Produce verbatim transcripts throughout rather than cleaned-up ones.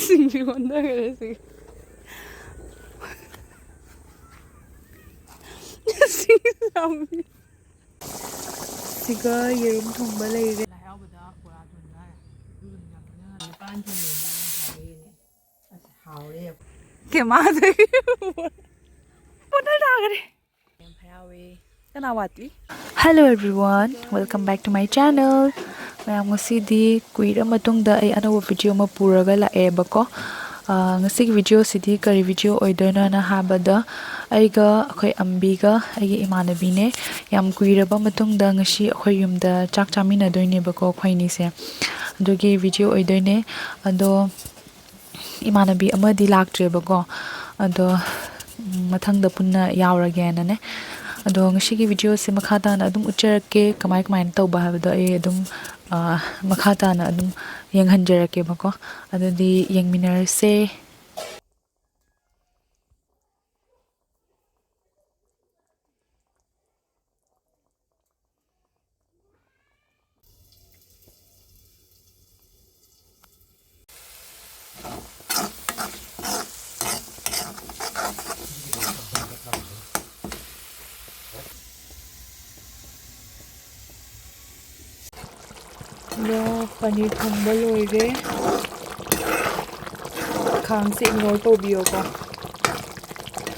ꯁꯤꯡꯁꯨ ꯑꯣꯟꯊꯈ꯭ꯔꯦ ꯁꯤꯒ꯫ ꯁꯤꯡ ꯆꯥꯝꯃꯤ꯫ ꯁꯤꯒ ꯌꯦꯔꯨꯝ ꯊꯣꯡꯕ ꯂꯩꯔꯦ꯫ ꯀꯦꯃꯥꯗꯒꯤ ꯄꯨꯅ ꯇꯥꯈ꯭ꯔꯦ꯫ ꯌꯥꯝ ꯍꯔꯥꯎꯋꯦ꯫ ꯀꯅꯥ ꯋꯥꯠꯂꯤ? Hello everyone, welcome back to my channel. ꯃꯌꯥꯝ, ꯉꯁꯤꯗꯤ ꯀꯨꯏꯔ ꯃꯇꯨꯡꯗ ꯑꯩ ꯑꯅꯧꯕ ꯚꯤꯗꯤꯑꯣ ꯑꯃ ꯄꯨꯔꯒ ꯂꯥꯛꯑꯦꯕꯀꯣ꯫ ꯑꯥ, ꯉꯁꯤꯒꯤ ꯚꯤꯗꯤꯑꯣꯁꯤꯗꯤ ꯀꯔꯤ ꯚꯤꯗꯤꯑꯣ ꯑꯣꯏꯗꯣꯏꯅꯣꯅ ꯍꯥꯏꯕꯗ, ꯑꯩꯒ ꯑꯩꯈꯣꯏ ꯑꯝꯕꯤꯒ ꯑꯩꯒꯤ ꯏꯃꯥꯟꯅꯕꯤꯅꯦ꯫ ꯌꯥꯝ ꯀꯨꯏꯔꯕ ꯃꯇꯨꯡꯗ ꯉꯁꯤ ꯑꯩꯈꯣꯏ ꯌꯨꯝꯗ ꯆꯥꯛ ꯆꯥꯃꯤꯟꯅꯗꯣꯏꯅꯦꯕꯀꯣ ꯑꯩꯈꯣꯏ ꯑꯅꯤꯁꯦ꯫ ꯑꯗꯨꯒꯤ ꯚꯤꯗꯤꯑꯣ ꯑꯣꯏꯗꯣꯏꯅꯦ꯫ ꯑꯗꯣ ꯏꯃꯥꯟꯅꯕꯤ ꯑꯃꯗꯤ ꯂꯥꯛꯇ꯭ꯔꯦꯕꯀꯣ꯫ ꯑꯗꯣ, ꯎꯝ, ꯃꯊꯪꯗ ꯄꯨꯟꯅ ꯌꯥꯎꯔꯒꯦꯅꯅꯦ꯫ ꯑꯗꯣ ꯉꯁꯤꯒꯤ ꯚꯤꯗꯤꯑꯣꯁꯦ ꯃꯈꯥ ꯇꯥꯅ ꯑꯗꯨꯝ ꯎꯠꯆꯔꯛꯀꯦ, ꯀꯃꯥꯏ ꯀꯃꯥꯏꯅ ꯇꯧꯕ ꯍꯥꯏꯕꯗꯣ ꯑꯩ ꯑꯗꯨꯝ, ꯑ, ꯃꯈꯥ ꯇꯥꯅ ꯑꯗꯨꯝ ꯌꯦꯡꯍꯟꯖꯔꯛꯀꯦꯕꯀꯣ꯫ ꯑꯗꯨꯗꯤ ꯌꯦꯡꯃꯤꯟꯅꯔꯁꯦ꯫ ꯑꯗꯣ ꯄꯅꯤꯔ ꯊꯣꯡꯕ ꯂꯣꯏꯔꯦ꯫ ꯈꯥꯡꯁꯦ ignore ꯇꯧꯕꯤꯌꯣꯀꯣ꯫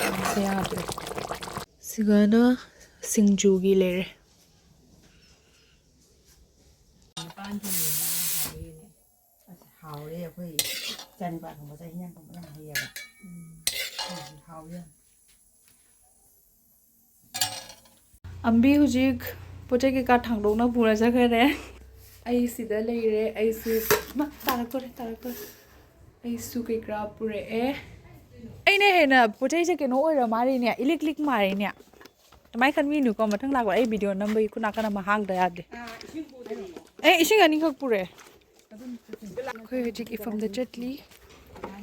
ꯈꯥꯡꯁꯦ ꯌꯥꯗ꯭ꯔꯦ꯫ ꯁꯤꯒꯅ ꯁꯤꯡꯖꯨꯒꯤ ꯂꯩꯔꯦ꯫ ꯃꯄꯥꯟ ꯊꯣꯡꯕꯁꯤꯅ ꯍꯥꯎꯋꯦꯅꯦ꯫ ꯑꯁ, ꯍꯥꯎꯔꯦ꯫ ꯑꯩꯈꯣꯏ ꯏꯆꯥꯅꯨꯄꯥ ꯊꯣꯡꯕꯁꯦ ꯍꯤꯟꯖꯥꯡ ꯊꯣꯡꯕ ꯌꯥꯝ ꯍꯩꯌꯦꯕ꯫ ꯎꯝ꯫ ꯑꯗꯨꯒꯤ ꯍꯥꯎꯋꯦ ꯌꯥꯝ꯫ ꯑꯝꯕꯤ ꯍꯧꯖꯤꯛ ꯄꯣꯠ ꯆꯩ ꯀꯩꯀꯥ ꯊꯥꯡꯗꯣꯛꯅ ꯄꯨꯔ ꯆꯠꯈ꯭ꯔꯦ꯫ ꯑꯩ ꯁꯤꯗ ꯂꯩꯔꯦ꯫ ꯑꯩꯁꯨ, ꯏꯃꯥ, ꯇꯥꯔꯛꯇꯣꯔꯦ, ꯇꯥꯔꯛꯇꯣꯔꯦ꯫ ꯑꯩꯁꯨ ꯀꯩꯀꯥ ꯄꯨꯔꯛꯑꯦ꯫ ꯑꯩꯅ ꯍꯦꯟꯅ ꯄꯣꯠ ꯆꯩꯁꯦ ꯀꯩꯅꯣ ꯑꯣꯏꯔ ꯃꯥꯜꯂꯤꯅꯦ, ꯏꯂꯤꯛ ꯂꯤꯛ ꯃꯥꯜꯂꯤꯅꯦ꯫ ꯑꯗꯨꯃꯥꯏꯅ ꯈꯟꯕꯤꯅꯨꯀꯣ, ꯃꯊꯪ ꯂꯥꯛꯄ ꯑꯩ ꯚꯤꯗꯤꯑꯣ ꯅꯝꯕꯒꯤ ꯈꯨꯠ ꯅꯥꯀꯟ ꯑꯃ ꯍꯥꯡꯗ ꯌꯥꯗꯦ꯫ ꯑꯦ, ꯏꯁꯤꯡ ꯑꯅꯤꯈꯛ ꯄꯨꯔꯛꯑꯦ꯫ ꯑꯩꯈꯣꯏ ꯍꯧꯖꯤꯛ ꯏꯐꯝꯗ ꯆꯠꯂꯤ꯫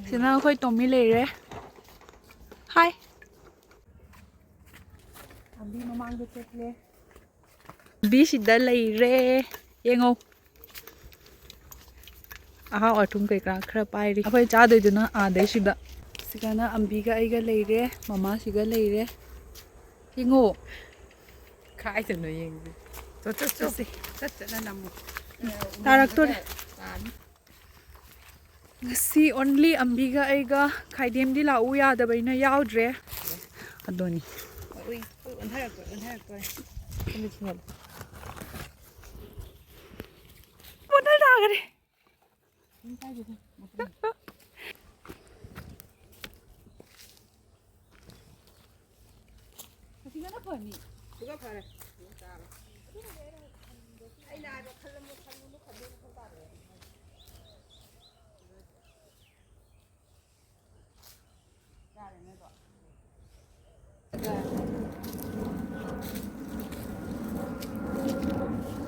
ꯁꯤꯅ ꯑꯩꯈꯣꯏ ꯇꯣꯝꯃꯤ ꯂꯩꯔꯦ꯫ ꯍꯥꯏ꯫ ꯑꯝꯕꯤ ꯃꯃꯥꯡꯗ ꯆꯠꯂꯦ꯫ ꯑꯝꯕꯤ ꯁꯤꯗ ꯂꯩꯔꯦ꯫ ꯌꯦꯡꯉꯣ꯫ ꯑꯍꯥꯎ ꯑꯊꯨꯝ ꯀꯩꯀꯥ ꯈꯔ ꯄꯥꯏꯔꯤ꯫ ꯑꯩꯈꯣꯏ ꯆꯥꯗꯣꯏꯗꯨꯅ ꯑꯥꯗꯩꯁꯤꯗ꯫ ꯁꯤꯒꯅ ꯑꯝꯕꯤꯒ ꯑꯩꯒ ꯂꯩꯔꯦ, ꯃꯃꯥꯁꯤꯒ ꯂꯩꯔꯦ꯫ ꯌꯦꯡꯉꯣ꯫ ꯀꯥꯏꯗꯅꯣ ꯌꯦꯡꯁꯦ꯫ ꯆꯠ, ꯆꯠ, ꯆꯠ꯫ ꯆꯠꯁꯦ꯫ ꯆꯠ, ꯆꯠꯅ ꯅꯝꯃꯨ꯫ ꯇꯥꯔꯛꯇꯣꯔꯦ꯫ ꯇꯥꯅꯤ꯫ ꯉꯁꯤ only ꯑꯝꯕꯤꯒ ꯑꯩꯒ꯫ ꯈꯥꯏꯗꯦꯝꯗꯤ ꯂꯥꯛꯎ ꯌꯥꯗꯕꯩꯅ ꯌꯥꯎꯗ꯭ꯔꯦ꯫ ꯑꯗꯨꯅꯤ꯫ ꯎꯏ, ꯎꯏ, ꯑꯣꯟꯊꯔꯛꯇꯣꯔꯦ, ꯑꯣꯟꯊꯔꯛꯇꯣꯔꯦ꯫ ꯁꯣꯝꯗ ꯊꯤꯡꯍꯜꯂꯨ꯫ ꯕꯣꯇꯜ ꯇꯥꯈ꯭ꯔꯦ꯫ ꯑꯗꯨꯝ ꯄꯥꯏꯗꯦꯗ, ꯕꯣꯇꯜ꯫ ꯑꯁꯤꯅ ꯐꯅꯤ꯫ ꯁꯤꯒ ꯐꯔꯦ꯫ ꯑꯩꯅ ꯍꯥꯏꯕ ꯈꯜꯂꯝꯕ, ꯈꯜꯂꯨꯅꯨ, ꯈꯟꯗꯣꯛꯎ, ꯈꯟ ꯇꯥꯔꯦ꯫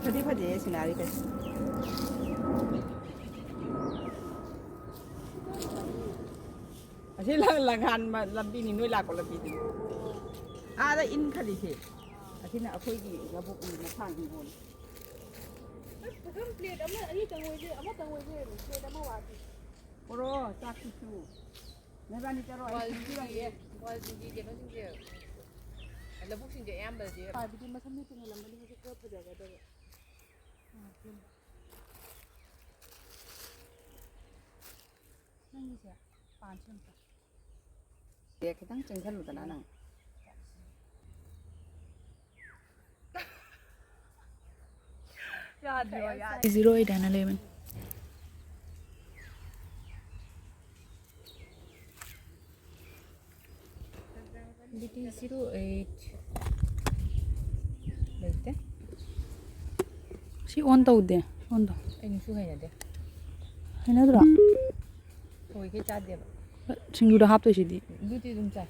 ꯐꯗꯤ ꯐꯖꯩꯌꯦ scenery ꯀꯩꯁꯦ꯫ ꯑꯁꯤ ꯂ-, ꯂꯪꯈꯥꯡ ꯃ-, ꯂꯝꯕꯤꯅꯤ, ꯅꯣꯏ ꯂꯥꯛꯄ ꯂꯝꯕꯤꯗꯨꯅꯤ꯫ ꯑꯥꯗ ꯏꯟ ꯈꯜꯂꯤꯁꯦ꯫ ꯑꯁꯤꯅ ꯑꯩꯈꯣꯏꯒꯤ ꯂꯧꯕꯨꯛꯀꯤ ꯃꯊꯥꯡ ꯍꯤꯡꯒꯣꯜ꯫ ꯑꯁ, ꯐꯖꯅ plate ꯑꯃ ꯑꯅꯤꯇꯪ ꯑꯣꯏꯗꯤ, ꯑꯃꯇꯪ ꯑꯣꯏꯗꯤ ꯂꯣꯏꯔꯦ, plate ꯑꯃ ꯋꯥꯠꯂꯤ꯫ ꯄꯣꯔꯛꯑꯣ, ꯆꯥꯛꯁꯤꯁꯨ꯫ ꯅꯣꯏꯕꯥꯅꯤ ꯆꯠꯂꯣ, ꯑꯩ ꯋꯥꯜꯒꯤ, ꯄꯤꯕꯤꯔꯝꯒꯦ꯫ ꯋꯥꯜꯒꯤ ꯀꯩꯅꯣꯁꯤꯡꯁꯦ, ꯂꯧꯕꯨꯛꯁꯤꯡꯁꯦ ꯑꯌꯥꯝꯕꯗꯤ ꯍꯥꯏꯕꯗꯤ ꯃꯁꯝꯗꯤ ꯇꯨꯡꯍꯜꯂꯝꯃꯗꯤ ꯍꯧꯖꯤꯛ ꯈꯔ ꯐꯖꯒꯗꯕ꯫ ꯅꯪꯒꯤꯁꯦ ꯄꯥꯟꯁꯤ ꯑꯝꯇ꯫ ꯑꯦ, ꯈꯤꯇꯪ ꯆꯪꯁꯜꯂꯨꯗꯅ ꯅꯪ꯫ ꯌꯥꯗ꯭ꯔꯦ, ꯌꯥꯗ꯭ꯔꯦ꯫ Zero eight ꯍꯥꯏꯅ ꯂꯩꯕꯅꯤ꯫ ꯕꯤ ꯇꯤ zero eight ꯂꯩꯇꯦ꯫ ꯁꯤ on ꯇꯧꯗꯦ, on ꯇꯧ꯫ ꯑꯩꯅꯁꯨ ꯍꯩꯅꯗꯦ꯫ ꯍꯩꯅꯗ꯭ꯔꯣ? ꯊꯣꯏꯈꯩ ꯆꯥꯗꯦꯕ꯫ ꯁꯤꯡꯖꯨꯗ ꯍꯥꯞꯇꯣꯏꯁꯤꯗꯤ꯫ ꯑꯗꯨꯗꯤ ꯑꯗꯨꯝ ꯆꯥꯏ꯫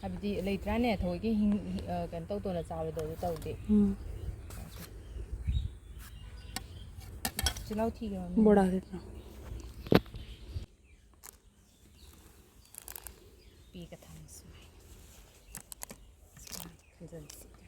ꯍꯥꯏꯕꯗꯤ ꯂꯩꯇ꯭ꯔꯥꯅꯦ, ꯊꯑꯣꯏꯀꯤ ꯍꯤꯡ-, ꯍꯤ-, ꯑ, ꯀꯩꯅꯣ ꯇꯧꯗꯅ ꯆꯥꯕꯗꯣ ꯑꯗꯨ ꯇꯧꯗꯦ꯫ ꯎꯝ꯫ ꯆꯤꯜꯍꯥꯎ ꯊꯤꯒꯦꯔꯣ? ꯕꯣꯔꯥꯁꯦ ꯄꯤꯒ ꯊꯝꯃꯦ ꯁꯨꯃꯥꯏꯅ꯫ ꯁꯨꯃꯥꯏꯅ ꯈꯟꯖꯟꯁꯤꯒꯦ꯫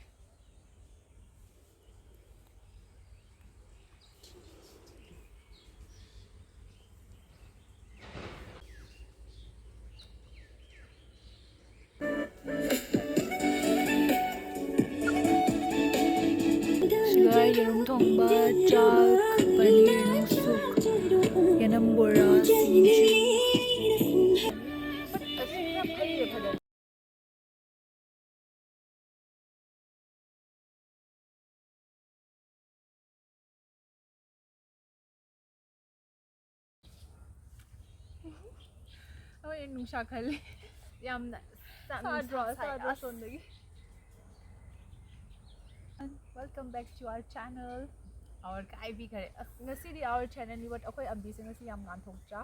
ꯌꯦꯔꯨꯝ ꯊꯣꯡꯕ, ꯆꯥꯛ, ꯄꯅꯤꯔ, ꯅꯨꯡꯁꯨꯛ, ꯌꯦꯅꯝ ꯕꯣꯔꯥ, ꯁꯤꯡꯖꯨ꯫ ꯍꯣꯏ, ꯅꯨꯡꯁꯥ ꯈꯜꯂꯤ꯫ ꯌꯥꯝꯅ ꯆꯥꯛ ꯁꯥꯗ꯭ꯔꯣ? ꯅꯨꯡꯁꯥ ꯁꯥꯏ꯫ ꯁꯥꯗ꯭ꯔꯣ ꯑꯁ꯫ ꯁꯣꯝꯗꯒꯤ? Welcome back to our channel. Our ꯀꯥꯏꯕꯤꯈꯔꯦ꯫ ꯑꯁ, ꯉꯁꯤꯗꯤ our channelꯅꯤ, but ꯑꯩꯈꯣꯏ ꯑꯝꯕꯤꯁꯦ ꯉꯁꯤ ꯌꯥꯝ ꯉꯥꯟꯊꯣꯛꯇ꯭ꯔꯥ?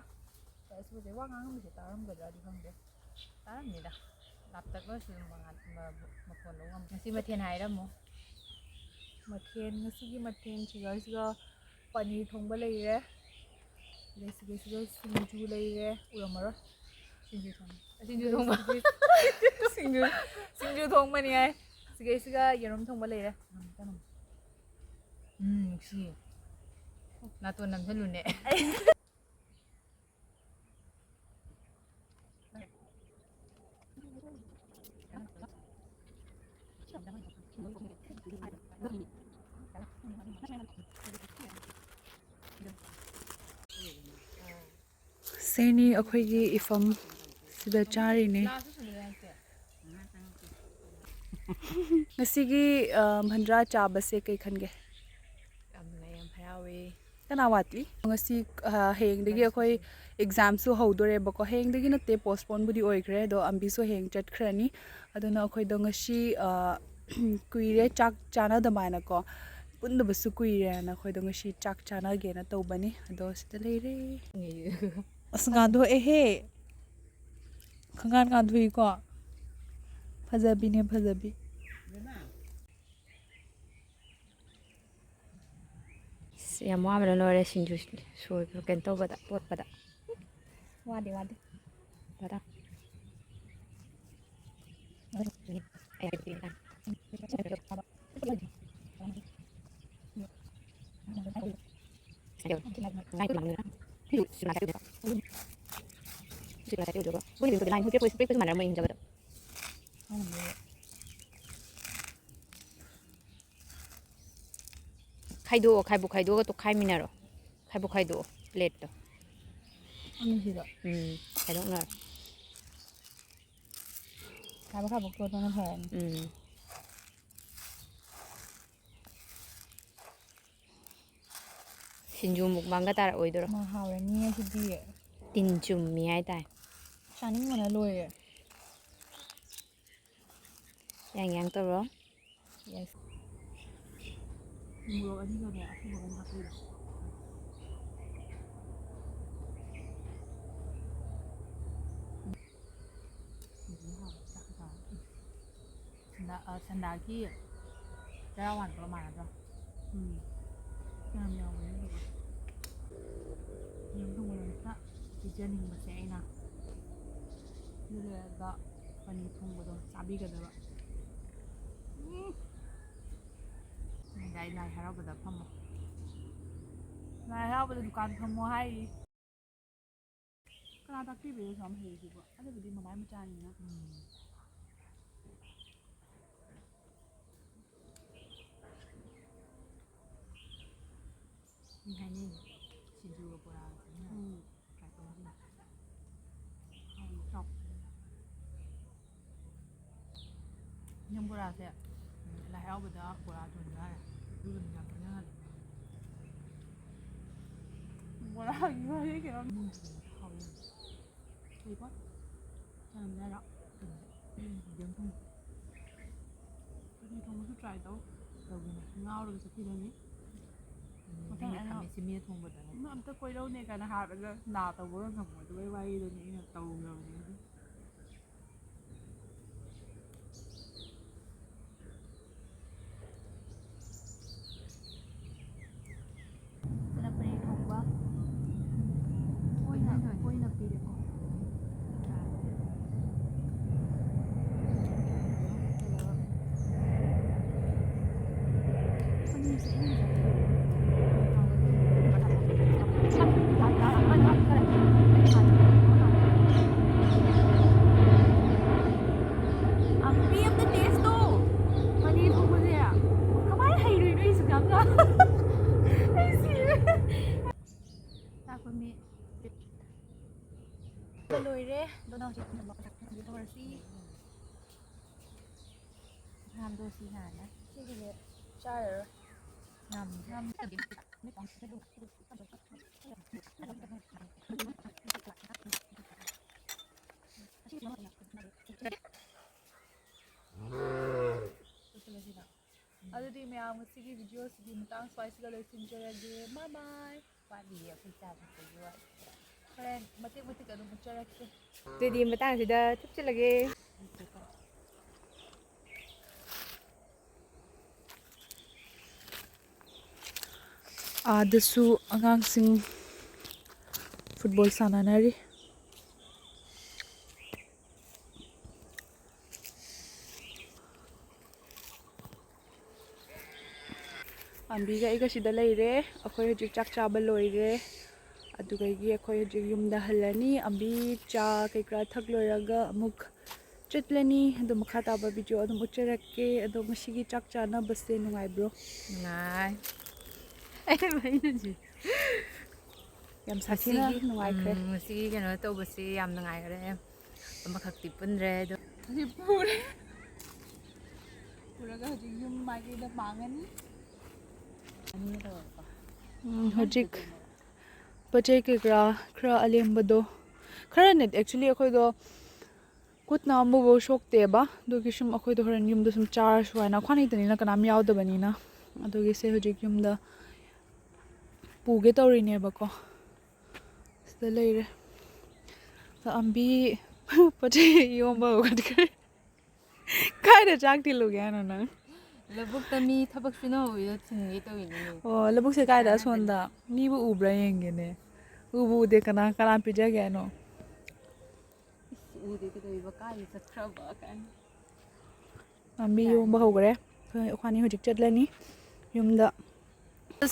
ꯑꯁ, ꯍꯧꯖꯤꯛ ꯋꯥ ꯉꯥꯡꯉꯝꯃꯤꯁꯦ ꯇꯥꯔꯝꯒꯗ꯭ꯔꯥꯗꯤ ꯈꯪꯗꯦ꯫ ꯇꯥꯔꯝꯅꯤꯗ꯫ ꯂꯥꯞꯇꯛꯅ ꯑꯣꯏꯔꯁꯨ ꯑꯗꯨꯝ ꯃꯉꯥꯜ-, ꯃ-, ꯃꯈꯣꯟ ꯂꯧ ꯉꯝꯃꯤ꯫ ꯉꯁꯤ ꯃꯊꯦꯜ ꯍꯥꯏꯔꯝꯃꯣ꯫ ꯃꯊꯦꯜ, ꯉꯁꯤꯒꯤ ꯃꯊꯦꯜ ꯁꯤꯒ, ꯁꯤꯒ ꯄꯅꯤꯔ ꯊꯣꯡꯕ ꯂꯩꯔꯦ꯫ ꯑꯗꯩ ꯁꯤꯒ, ꯁꯤꯒ ꯁꯤꯡꯖꯨ ꯂꯩꯔꯦ꯫ ꯎꯔꯝꯃꯔꯣꯏ꯫ ꯁꯤꯡꯖꯨ ꯊꯣꯡꯕ꯫ ꯁꯤꯡꯖꯨ ꯊꯣꯡꯕ꯫ ꯁꯤꯡꯖꯨ, ꯁꯤꯡꯖꯨ, ꯁꯤꯡꯖꯨ ꯊꯣꯡꯕꯅꯤ ꯍꯥꯏ꯫ ꯁꯤꯒ, ꯁꯤꯒ ꯌꯦꯔꯨꯝ ꯊꯣꯡꯕ ꯂꯩꯔꯦ꯫ ꯎꯝ, ꯅꯨꯡꯁꯤꯌꯦ꯫ ꯅꯥꯇꯣꯟ ꯅꯝꯁꯜꯂꯨꯅꯦ꯫ ꯁꯤꯅꯤ ꯑꯩꯈꯣꯏꯒꯤ ꯏꯐꯝ ꯁꯤꯗ ꯆꯥꯔꯤꯅꯦ꯫ ꯉꯁꯤꯒꯤ, ꯑ, ꯚꯟꯗ꯭ꯔꯥ ꯆꯥꯕꯁꯦ ꯀꯩ ꯈꯟꯒꯦ? ꯌꯥꯝ ꯅꯨꯡꯉꯥꯏ, ꯌꯥꯝ ꯍꯔꯥꯎꯋꯦ꯫ ꯀꯅꯥ ꯋꯥꯠꯂꯤ? ꯉꯁꯤ, ꯑ, ꯍꯌꯦꯡꯗꯒꯤ ꯑꯩꯈꯣꯏ examꯁꯨ ꯍꯧꯗꯣꯔꯦꯕꯀꯣ꯫ ꯍꯌꯦꯡꯗꯒꯤ ꯅꯠꯇꯦ, postponeꯕꯨꯗꯤ ꯑꯣꯏꯈ꯭ꯔꯦ, ꯑꯗꯣ ꯑꯝꯕꯤꯁꯨ ꯍꯌꯦꯡ ꯆꯠꯈ꯭ꯔꯅꯤ꯫ ꯑꯗꯨꯅ ꯑꯩꯈꯣꯏꯗꯣ ꯉꯁꯤ, ꯑ, ꯀꯨꯏꯔꯦ ꯆꯥꯛ ꯆꯥꯅꯗꯕ ꯍꯥꯏꯅꯀꯣ, ꯄꯨꯟꯗꯕꯁꯨ ꯀꯨꯏꯔꯦꯅ ꯑꯩꯈꯣꯏꯗꯣ ꯉꯁꯤ ꯆꯥꯛ ꯆꯥꯅꯒꯦꯅ ꯇꯧꯕꯅꯤ꯫ ꯑꯗꯣ ꯁꯤꯗ ꯂꯩꯔꯦ꯫ ꯑꯁ, ꯉꯥꯟꯊꯣꯛꯑꯦꯍꯦ꯫ ꯈꯪꯉꯥꯟ ꯉꯥꯟꯊꯣꯛꯏꯀꯣ꯫ ꯐꯖꯕꯤꯅꯦ, ꯐꯖꯕꯤ꯫ ꯑꯁ, ꯌꯥꯝ ꯋꯥꯕꯅ ꯂꯣꯏꯔꯦ ꯁꯤꯡꯖꯨ ꯁꯣꯏꯕ, ꯀꯩꯅꯣ ꯇꯧꯕꯗ, ꯇꯣꯠꯄꯗ꯫ ꯋꯥꯗꯦ, ꯋꯥꯗꯦ꯫ ꯗꯥꯗꯥ꯫ ꯈꯥꯏꯗꯣꯛꯑꯣ, ꯈꯥꯏꯕꯣꯛ ꯈꯥꯏꯗꯣꯛꯑꯒ ꯇꯣꯈꯥꯏꯃꯤꯟꯅꯔꯣ꯫ ꯈꯥꯏꯕꯣꯛ ꯈꯥꯏꯗꯣꯛꯑꯣ ꯄ꯭ꯂꯦꯠꯇꯣ꯫ ꯑꯅꯤꯁꯤꯗ꯫ ꯎꯝ, ꯈꯥꯏꯗꯣꯛꯅꯔꯣ꯫ ꯈꯥꯏꯕꯣꯛ ꯈꯥꯏꯕꯣꯛ ꯇꯣꯠꯄꯅ ꯐꯔꯅꯤ꯫ ꯎꯝ꯫ ꯁꯤꯡꯖꯨ ꯃꯨꯛꯕꯥꯡꯒ ꯇꯥꯔꯛꯑꯣꯏꯗꯣꯏꯔꯣ? ꯃꯥ ꯍꯥꯎꯔꯅꯤ ꯉꯁꯤꯗꯤ꯫ ꯇꯤꯟ ꯆꯨꯝꯃꯤ ꯍꯥꯏꯇꯥꯔꯦ꯫ ꯆꯥꯅꯤꯡꯕꯅ ꯂꯣꯏꯔꯦ꯫ ꯌꯥꯡ ꯌꯥꯡ ꯇꯧꯔꯣ꯫ Yes꯫ ꯃꯣꯔꯣꯛ ꯑꯅꯤꯒꯅꯦ ꯑꯁꯨꯕꯒꯅꯦ ꯍꯥꯞꯄꯤꯔꯣ꯫ ꯁꯤꯡꯖꯨ ꯍꯥꯎꯋꯦ, ꯆꯥꯛꯀ ꯆꯥꯔꯗꯤ꯫ ꯁꯟꯗꯥ-, ꯑ, ꯁꯟꯗꯥꯒꯤ ꯆꯔꯥ ꯋꯥꯟꯕꯒ ꯃꯥꯟꯅꯗ꯭ꯔꯣ? ꯎꯝ꯫ ꯌꯥꯝ ꯌꯥꯎꯕꯅꯦ ꯑꯗꯨꯒ꯫ ꯌꯦꯔꯨꯝ ꯊꯣꯡꯕꯗꯣ ꯑꯝꯇ ꯄꯤꯖꯅꯤꯡꯕꯁꯦ ꯑꯩꯅ꯫ ꯑꯗꯨ ꯂꯣꯏꯔꯒ ꯄꯅꯤꯔ ꯊꯣꯡꯕꯗꯣ ꯆꯥꯕꯤꯒꯗꯕ꯫ ꯎꯝ꯫ ꯅꯪꯗꯤ ꯑꯩ ꯂꯥꯏ ꯍꯔꯥꯎꯕꯗ ꯐꯝꯃꯣ꯫ ꯂꯥꯏ ꯍꯔꯥꯎꯕꯗ ꯗꯨꯀꯥꯟ ꯐꯝꯃꯣ ꯍꯥꯏꯔꯤ꯫ ꯀꯅꯥ ꯇꯥꯛꯄꯤꯕꯩꯅꯣ ꯑꯁꯨꯛ ꯌꯥꯝ ꯍꯩꯔꯤꯁꯤꯕꯣ? ꯑꯗꯨꯕꯨꯗꯤ ꯃꯃꯥꯏ ꯃꯆꯥꯅꯤꯅ꯫ ꯎꯝ꯫ ꯃꯤ ꯍꯥꯏꯅꯩꯅꯦ, ꯁꯤꯡꯖꯨꯒ ꯕꯣꯔꯥꯒ ꯆꯥꯃꯤꯟꯅꯕ꯫ ꯎꯝ꯫ Try ꯇꯧꯁꯤꯅꯦ꯫ ꯍꯥꯎꯕꯅꯦ, ꯆꯥꯎ꯫ ꯌꯨꯝ ꯕꯣꯔꯥꯁꯦ, ꯎꯝ, ꯂꯥꯏ ꯍꯔꯥꯎꯕꯗ ꯕꯣꯔꯥ ꯊꯣꯡꯕ ꯌꯥꯔꯦ꯫ ꯑꯗꯨꯒꯅꯤ ꯌꯥꯝ ꯆꯥꯅꯤꯡꯉꯦ꯫ ꯕꯣꯔꯥꯒꯤ ꯋꯥꯔꯤ ꯀꯩꯅꯣ꯫ ꯎꯝ, ꯍꯥꯎꯋꯦ ꯌꯥꯝ꯫ ꯀꯩꯕ? ꯆꯅꯝ ꯌꯥꯏꯔꯣ? ꯀꯩꯅꯣ, ꯌꯦꯟ ꯊꯣꯡꯕ꯫ ꯄꯅꯤꯔ ꯊꯣꯡꯕꯁꯨ try ꯇꯧ꯫ ꯇꯧꯒꯦꯅꯦ꯫ ꯉꯥꯎꯔꯒ ꯆꯠꯈꯤꯗꯣꯏꯅꯤ꯫ ꯎꯝ, ꯃꯊꯪ ꯅꯪꯒꯤ ꯑꯩꯅ ꯈꯥꯃꯦꯟ ꯁꯤꯟꯕꯤꯅ ꯊꯣꯡꯕꯗꯅꯦ꯫ "ꯅꯪ ꯑꯝꯇ ꯀꯣꯏꯔꯧꯅꯦ" ꯀꯥꯏꯅ ꯍꯥꯏꯕꯗ ꯅꯥ ꯇꯧꯕꯒ ꯉꯝꯃꯣꯏꯗꯕꯩ ꯋꯥꯔꯤꯗꯨꯅꯤ ꯑꯩꯅ ꯇꯧꯈ꯭ꯔꯕꯅꯤ ꯑꯗꯨ꯫ ꯆꯅꯝ ꯄꯅꯤꯔ ꯊꯣꯡꯕ ꯑꯣꯏꯅ, ꯑꯣꯏꯅ ꯄꯤꯔꯦꯀꯣ꯫ ꯂꯣꯏꯔꯦ꯫ ꯑꯗꯨꯅ ꯍꯧꯖꯤꯛ ꯇꯧꯔꯁꯤ꯫ ꯉꯥꯝꯗꯣ ꯁꯤ ꯍꯥꯟꯅ꯫ ꯁꯤꯒꯤꯁꯦ ꯆꯥꯔꯔꯣꯏ꯫ ꯉꯥꯝ-, ꯉꯥꯝ-, ꯑꯗꯨꯗꯤ ꯃꯌꯥꯝ, ꯉꯁꯤꯒꯤ ꯚꯤꯗꯤꯑꯣꯁꯤꯒꯤ ꯃꯇꯥꯡ ꯁ꯭ꯋꯥꯏꯁꯤꯗ ꯂꯣꯏꯁꯤꯟꯖꯔꯒꯦ꯫ ꯕꯥꯏ ꯕꯥꯏ꯫ ꯋꯥꯠꯂꯤꯌꯦ ꯑꯩꯈꯣꯏ ꯆꯥꯕ ꯊꯛꯄꯒꯤ ꯋꯥꯠꯂꯤ꯫ ꯍꯣꯔꯦꯟ ꯃꯇꯦꯛ ꯃꯇꯦꯛ ꯑꯗꯨꯝ ꯎꯠꯆꯔꯛꯀꯦ꯫ ꯑꯗꯨꯗꯤ ꯃꯇꯥꯡꯁꯤꯗ ꯊꯨꯞꯆꯜꯂꯒꯦ꯫ ꯑꯥꯗꯁꯨ ꯑꯉꯥꯡꯁꯤꯡ ꯐꯨꯠꯕꯣꯜ ꯁꯥꯟꯅꯅꯔꯤ꯫ ꯑꯝꯕꯤꯒ ꯑꯩꯒ ꯁꯤꯗ ꯂꯩꯔꯦ꯫ ꯑꯩꯈꯣꯏ ꯍꯧꯖꯤꯛ ꯆꯥꯛ ꯆꯥꯕ ꯂꯣꯏꯔꯦ꯫ ꯑꯗꯨꯗꯒꯤ ꯑꯩꯈꯣꯏ ꯍꯧꯖꯤꯛ ꯌꯨꯝꯗ ꯍꯜꯂꯅꯤ꯫ ꯑꯝꯕꯤ ꯆꯥ ꯀꯩꯀꯥ ꯊꯛ ꯂꯣꯏꯔꯒ ꯑꯃꯨꯛ ꯆꯠꯂꯅꯤ꯫ ꯑꯗꯣ ꯃꯈꯥ ꯇꯥꯕ ꯚꯤꯗꯤꯑꯣ ꯑꯗꯨꯝ ꯎꯠꯆꯔꯛꯀꯦ꯫ ꯑꯗꯣ ꯉꯁꯤꯒꯤ ꯆꯥꯛ ꯆꯥꯅꯕꯁꯦ ꯅꯨꯡꯉꯥꯏꯕ꯭ꯔꯣ? ꯅꯨꯡꯉꯥꯏ꯫ ꯑꯩꯅ ꯌꯥꯝ ꯁꯥꯊꯤꯅ ꯉꯁꯤꯒꯤ, ꯅꯨꯡꯉꯥꯏꯈ꯭ꯔꯦ꯫ ꯎꯝ, ꯉꯁꯤꯒꯤ ꯀꯩꯅꯣ ꯇꯧꯕꯁꯤ ꯌꯥꯝ ꯅꯨꯡꯉꯥꯏꯈ꯭ꯔꯦ꯫ ꯑꯃꯈꯛꯇꯤ ꯄꯨꯟꯗ꯭ꯔꯦ ꯑꯗꯣ꯫ ꯑꯁꯤ ꯄꯨꯔꯦ꯫ ꯄꯨꯔꯒ ꯍꯧꯖꯤꯛ ꯌꯨꯝ ꯃꯥꯏꯀꯩꯗ ꯄꯥꯡꯉꯅꯤ꯫ ꯎꯝ, ꯍꯧꯖꯤꯛ ꯄꯣꯠ ꯆꯩ ꯀꯩꯀꯔꯥ ꯈꯔ ꯑꯂꯦꯝꯕꯗꯣ, ꯈꯔꯅꯦ, actually ꯑꯩꯈꯣꯏꯗꯣ ꯈꯨꯠꯅ ꯑꯃꯐꯥꯎ ꯁꯣꯛꯇꯦꯕ꯫ ꯑꯗꯨꯒꯤ ꯁꯨꯝ ꯑꯩꯈꯣꯏꯗꯣ ꯍꯣꯔꯦꯟ ꯌꯨꯝꯗ ꯁꯨꯝ ꯆꯥꯔꯁꯨ ꯍꯥꯏꯅ, ꯑꯩꯈꯣꯏ ꯈꯛꯇꯅꯤꯅ, ꯀꯅꯥꯝ ꯌꯥꯎꯗꯕꯅꯤꯅ꯫ ꯑꯗꯨꯒꯤ ꯁꯦ ꯍꯧꯖꯤꯛ ꯌꯨꯝꯗ ꯄꯨꯒꯦ ꯇꯧꯔꯤꯅꯦꯕꯀꯣ꯫ ꯁꯤꯗ ꯂꯩꯔꯦ꯫ ꯑꯝꯕꯤ ꯄꯣꯠ ꯆꯩ ꯌꯣꯝꯕ ꯍꯧꯒꯠꯈ꯭ꯔꯦ꯫ ꯀꯥꯏꯗ ꯆꯥꯛ ꯊꯤꯜꯂꯨꯒꯦ ꯍꯥꯏꯅꯣ ꯅꯪ? ꯂꯧꯕꯨꯛꯇ ꯃꯤ ꯊꯕꯛ ꯁꯨꯅꯍꯧꯕꯗꯣ ꯊꯤꯟꯒꯦ ꯇꯧꯔꯤꯅꯤꯅꯦ꯫ ꯑꯣ, ꯂꯧꯕꯨꯛꯁꯦ ꯀꯥꯏꯗ? ꯀꯥꯏꯗ? ꯑꯁꯣꯝꯗ꯫ ꯃꯤꯕꯨ ꯎꯕ꯭ꯔꯥ ꯌꯦꯡꯒꯦꯅꯦ꯫ ꯎꯕꯨ ꯎꯗꯦ꯫ ꯀꯅꯥ, ꯀꯅꯥ ꯄꯤꯖꯒꯦ ꯍꯥꯏꯅꯣ? ꯏꯁ, ꯎꯗꯦ ꯀꯩꯗꯧꯔꯤꯕ? ꯀꯥꯏꯗ ꯆꯠꯈ꯭ꯔꯕ ꯀꯥꯏꯅ꯫ ꯑꯝꯕꯤ ꯌꯣꯝꯕ ꯍꯧꯈ꯭ꯔꯦ꯫ ꯑꯩꯈꯣꯏ, ꯑꯩꯈꯣꯏꯅꯤ ꯍꯧꯖꯤꯛ ꯆꯠꯂꯅꯤ ꯌꯨꯝꯗ꯫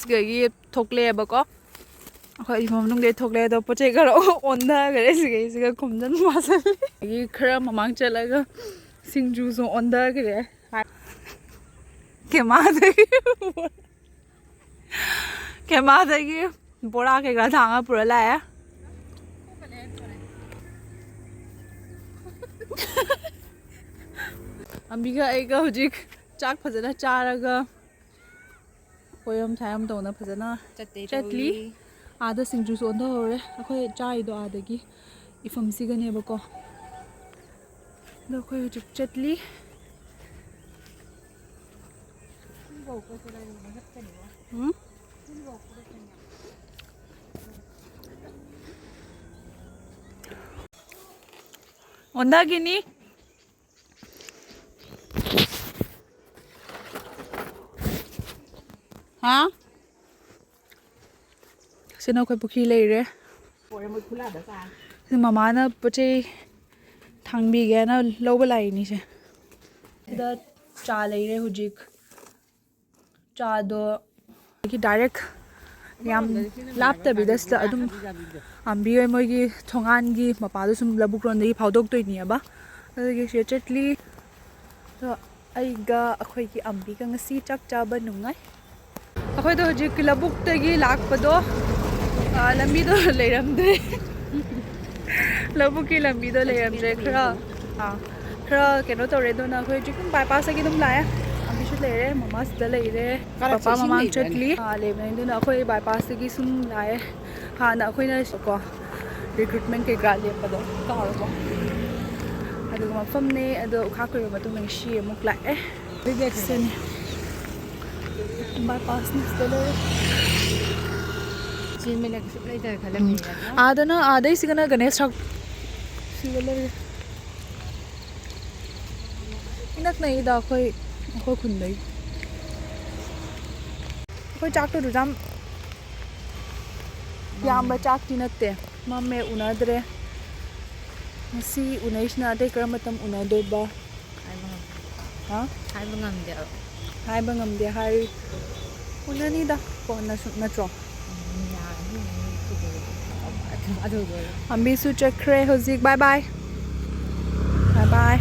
ꯁꯤꯗꯒꯤ ꯊꯣꯛꯂꯛꯑꯦꯕꯀꯣ꯫ ꯑꯩꯈꯣꯏ ꯏꯃꯨꯡ ꯃꯅꯨꯡꯗꯒꯤ ꯊꯣꯛꯂꯛꯑꯦ꯫ ꯑꯗꯣ ꯄꯣꯠ ꯆꯩ ꯈꯔ ꯑꯣꯟꯊꯈ꯭ꯔꯦ ꯁꯤꯒꯩꯁꯤꯒ ꯈꯣꯝꯖꯤꯟ ꯃꯥꯁꯜꯂꯦ꯫ ꯑꯗꯒꯤ ꯈꯔ ꯃꯃꯥꯡ ꯆꯠꯂꯒ ꯁꯤꯡꯖꯨꯁꯨ ꯑꯣꯟꯊꯈ꯭ꯔꯦ꯫ ꯀꯦꯃꯥꯗꯒꯤ, ꯀꯦꯃꯥꯗꯒꯤ ꯕꯣꯔꯥ ꯀꯩꯀꯥ ꯊꯥꯡꯉ ꯄꯨꯔ ꯂꯥꯛꯑꯦ꯫ ꯑꯝꯕꯤꯒ ꯑꯩꯒ ꯍꯧꯖꯤꯛ ꯆꯥꯛ ꯐꯖꯅ ꯆꯥꯔꯒ ꯀꯣꯏꯔꯝ ꯁꯥꯏꯔꯝ ꯇꯧꯅ ꯐꯖꯅ ꯆꯠꯇꯦ ꯆꯠꯂꯤ꯫ ꯇꯧꯔꯤ꯫ ꯑꯥꯗ ꯁꯤꯡꯖꯨꯁꯨ ꯑꯣꯟꯊꯍꯧꯔꯦ ꯑꯩꯈꯣꯏ ꯆꯥꯔꯤꯗꯣ ꯑꯥꯗꯒꯤ ꯏꯐꯝꯁꯤꯒꯅꯦꯕꯀꯣ꯫ ꯑꯗꯣ ꯑꯩꯈꯣꯏ ꯍꯧꯖꯤꯛ ꯆꯠꯂꯤ꯫ ꯎꯝ? ꯑꯣꯟꯊꯈꯤꯅꯤ꯫ ꯍꯥ? ꯁꯤꯅ ꯑꯩꯈꯣꯏ ꯄꯨꯈ꯭ꯔꯤ ꯂꯩꯔꯦ꯫ ꯁꯤ ꯃꯃꯥꯅ ꯄꯣꯠ ꯆꯩ ꯊꯥꯡꯕꯤꯒꯦꯅ ꯂꯧꯕ ꯂꯥꯛꯏꯅꯤꯁꯦ꯫ ꯁꯤꯗ ꯆꯥ ꯂꯩꯔꯦ ꯍꯧꯖꯤꯛ꯫ ꯆꯥꯗꯣ ꯑꯗꯒꯤ ꯗꯥꯏꯔꯦꯛ ꯌꯥꯝ ꯂꯥꯞꯇꯕꯤꯗ ꯁꯤꯗ ꯑꯗꯨꯝ ꯑꯝꯕꯤ ꯍꯣꯏ ꯃꯣꯏꯒꯤ ꯊꯣꯡꯒꯥꯟꯒꯤ ꯃꯄꯥꯗꯣ ꯁꯨꯝ ꯂꯧꯕꯨꯛ ꯂꯣꯝꯗꯒꯤ ꯐꯥꯎꯗꯣꯛꯇꯣꯏꯅꯦꯕ꯫ ꯑꯗꯨꯒꯤ ꯁꯤꯗ ꯆꯠꯂꯤ꯫ ꯑꯗꯣ ꯑꯩꯒ ꯑꯩꯈꯣꯏꯒꯤ ꯑꯝꯕꯤꯒ ꯉꯁꯤ ꯆꯥꯛ ꯆꯥꯕ ꯅꯨꯡꯉꯥꯏ꯫ ꯑꯩꯈꯣꯏꯗꯣ ꯍꯧꯖꯤꯛ ꯂꯧꯕꯨꯛꯇꯒꯤ ꯂꯥꯛꯄꯗꯣ, ꯑ, ꯂꯝꯕꯤꯗꯣ ꯂꯩꯔꯝꯗ꯭ꯔꯦ꯫ ꯂꯧꯕꯨꯛꯀꯤ ꯂꯝꯕꯤꯗꯣ ꯂꯩꯔꯝꯗ꯭ꯔꯦ꯫ ꯈꯔ, ꯑꯥ, ꯈꯔ ꯀꯩꯅꯣ ꯇꯧꯔꯦ꯫ ꯑꯗꯨꯅ ꯑꯩꯈꯣꯏ ꯍꯧꯖꯤꯛ ꯑꯗꯨꯝ ꯕꯥꯏꯄꯥꯁꯇꯒꯤ ꯑꯗꯨꯝ ꯂꯥꯛꯑꯦ꯫ ꯑꯝꯕꯤꯁꯨ ꯂꯩꯔꯦ, ꯃꯃꯥ ꯁꯤꯗ ꯂꯩꯔꯦ, ꯄꯄꯥ ꯃꯃꯥꯡ ꯆꯠꯂꯤ꯫ ꯑꯥ, ꯂꯩꯕꯅꯦ꯫ ꯑꯗꯨꯅ ꯑꯩꯈꯣꯏ ꯕꯥꯏꯄꯥꯁꯇꯒꯤ ꯁꯨꯝ ꯂꯥꯛꯑꯦ꯫ ꯍꯥꯟꯅ ꯑꯩꯈꯣꯏꯅ ꯀꯣ ꯔꯤꯀ꯭ꯔꯨꯠꯃꯦꯟ ꯀꯩꯀꯥ ꯂꯦꯞꯄꯗꯣ ꯀꯥꯎꯔꯕꯣ? ꯑꯗꯨꯒ ꯃꯐꯝꯅꯦ꯫ ꯑꯗꯣ ꯎꯈꯥ ꯈꯨꯔꯨꯝꯕ ꯃꯇꯨꯡꯗ ꯉꯁꯤ ꯑꯃꯨꯛ ꯂꯥꯛꯑꯦ꯫ ꯁꯤꯅꯤ꯫ ꯕꯥꯏꯄꯥꯁꯅ ꯁꯤꯗ ꯂꯩꯔꯦ꯫ ꯆꯦꯟꯕꯅ ꯀꯩꯁꯨ ꯂꯩꯇꯔꯦ ꯈꯜꯂꯝꯃꯤꯅꯦ ꯅꯠꯇ꯭ꯔꯥ? ꯑꯥꯗꯅ, ꯑꯥꯗꯩꯁꯤꯒꯅ ꯒꯅꯦꯁ ꯁꯤꯒ ꯂꯩꯔꯦ꯫ ꯏꯅꯛ ꯅꯛꯏꯗ ꯑꯩꯈꯣꯏ, ꯑꯩꯈꯣꯏ ꯈꯨꯟꯗꯩ꯫ ꯑꯩꯈꯣꯏ ꯆꯥꯛꯇꯨ ꯌꯥꯝ ꯌꯥꯝꯕ ꯆꯥꯛꯇꯤ ꯅꯠꯇꯦ꯫ ꯃꯝꯃꯦ, ꯎꯅꯗ꯭ꯔꯦ꯫ ꯉꯁꯤ ꯎꯅꯩꯁꯤꯅ ꯑꯇꯩ ꯀꯔꯝꯕ ꯃꯇꯝ ꯎꯅꯗꯣꯏꯕ? ꯍꯥꯏꯕ ꯉꯝꯗꯦ꯫ ꯍꯥ? ꯍꯥꯏꯕ ꯉꯝꯗꯦ꯫ ꯍꯥꯏꯕ ꯉꯝꯗꯦ ꯍꯥꯏ꯫ ꯎꯅꯅꯤꯗ ꯀꯣꯟꯅ ꯁꯨꯝ, ꯅꯠꯇ꯭ꯔꯣ? ꯎꯝ, ꯌꯥꯔꯅꯤ, ꯌꯥꯔꯅꯤ꯫ ꯑꯗꯨ ꯂꯣꯏꯔꯦ꯫ ꯑꯝꯕꯤꯁꯨ ꯆꯠꯈ꯭ꯔꯦ ꯍꯧꯖꯤꯛ꯫ ꯕꯥꯏ ꯕꯥꯏ꯫ ꯕꯥꯏ ꯕꯥꯏ꯫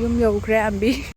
ꯌꯨꯝ ꯌꯧꯈ꯭ꯔꯦ ꯑꯝꯕꯤ꯫